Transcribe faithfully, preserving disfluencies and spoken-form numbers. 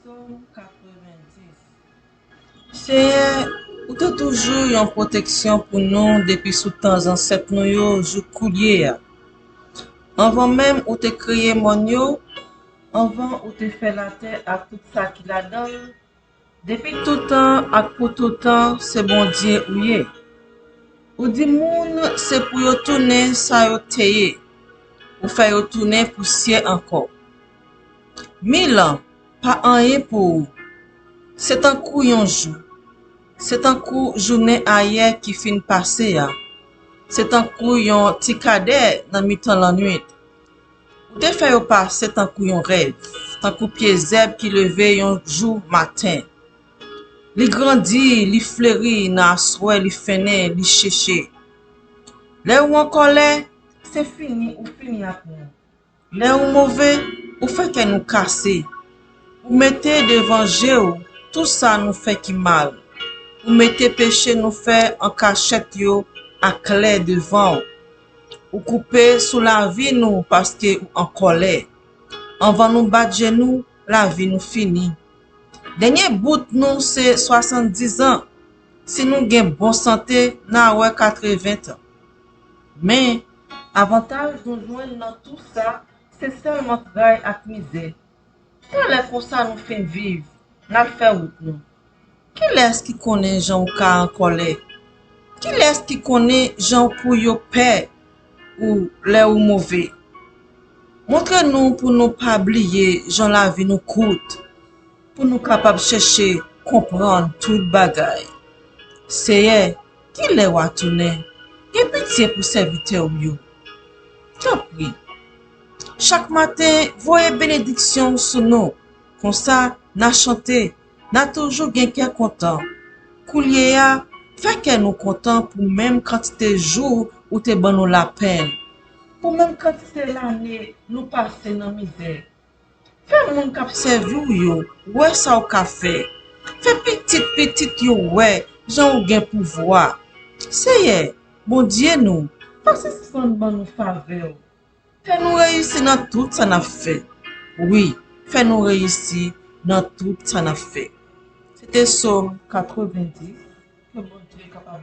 Sòm katrevendis. Senyè, ou te toujou yon pwoteksyon pou nou depi sou tan zansèt nou yo jouk koulye a. Anvan menm ou te kreye mòn yo, anvan ou te fè latè ak tout sa ki ladan l, depi toutan ak pou toutan, se Bondye ou ye. Ou di moun se pou yo tounen sa yo te ye. Ou fè yo tounen pousyè ankò. Mil an pa anyen pou ou. Se tankou yon jou. Se tankou jounen ayè ki fin pase a. Se tankou yon ti kadè nan mitan lannwit. Ou te fè yo pase tankou yon rèv, tankou pye zèb ki leve yon jou maten. Li grandi, li fleri, nan aswè li fennen, li cheche. Lè ou an kòlè, se fini ou fini ak nou. Lè ou move, ou fè kè nou kase. Ou mete devan je w tou sa nou fè ki mal. Ou mete peche nou fè an kachèt yo aklè devan w. Ou koupe sou lavi nou paske ou an kòlè. Anvan nou bat je nou, lavi nou fini. Dènye bout nou se swasanndis an, si nou gen bon sante, n a wè katreven tan. Men, avantaj nou jwenn nan tou sa, se sèlman tray ak mizè. Talè konsa nou fin viv, n al fè wout nou. Kilès ki konnen jan ou ka an kòlè? Kilès ki konnen jan pou yo pè ou lè ou move? Montre nou pou nou pa bliye jan lavi nou kout, pou nou kapab chèche konprann tout bagay. Seyè, kilè w a tounen? Gen pitye pou sèvitè w yo. Tanpri, chak maten, voye benediksyon sou nou. Konsa, n a chante, n a toujou gen kè kontan. Koulye a, fè kè nou kontan pou menm kantite jou ou te ban nou lapenn, pou menm kantite lane nou pase nan mizè. Fè moun k ap sèvi w yo wè sa w ka fè. Fè pitit pitit yo wè jan ou gen pouvwa. Seyè, Bondye nou, pa sispann ban nou favè w. Fè nou reyisi nan tout sa n ap fè. Wi, fè nou reyisi nan tout sa n ap fè. Se te Sòm katrevendis. Ke Bondye kapab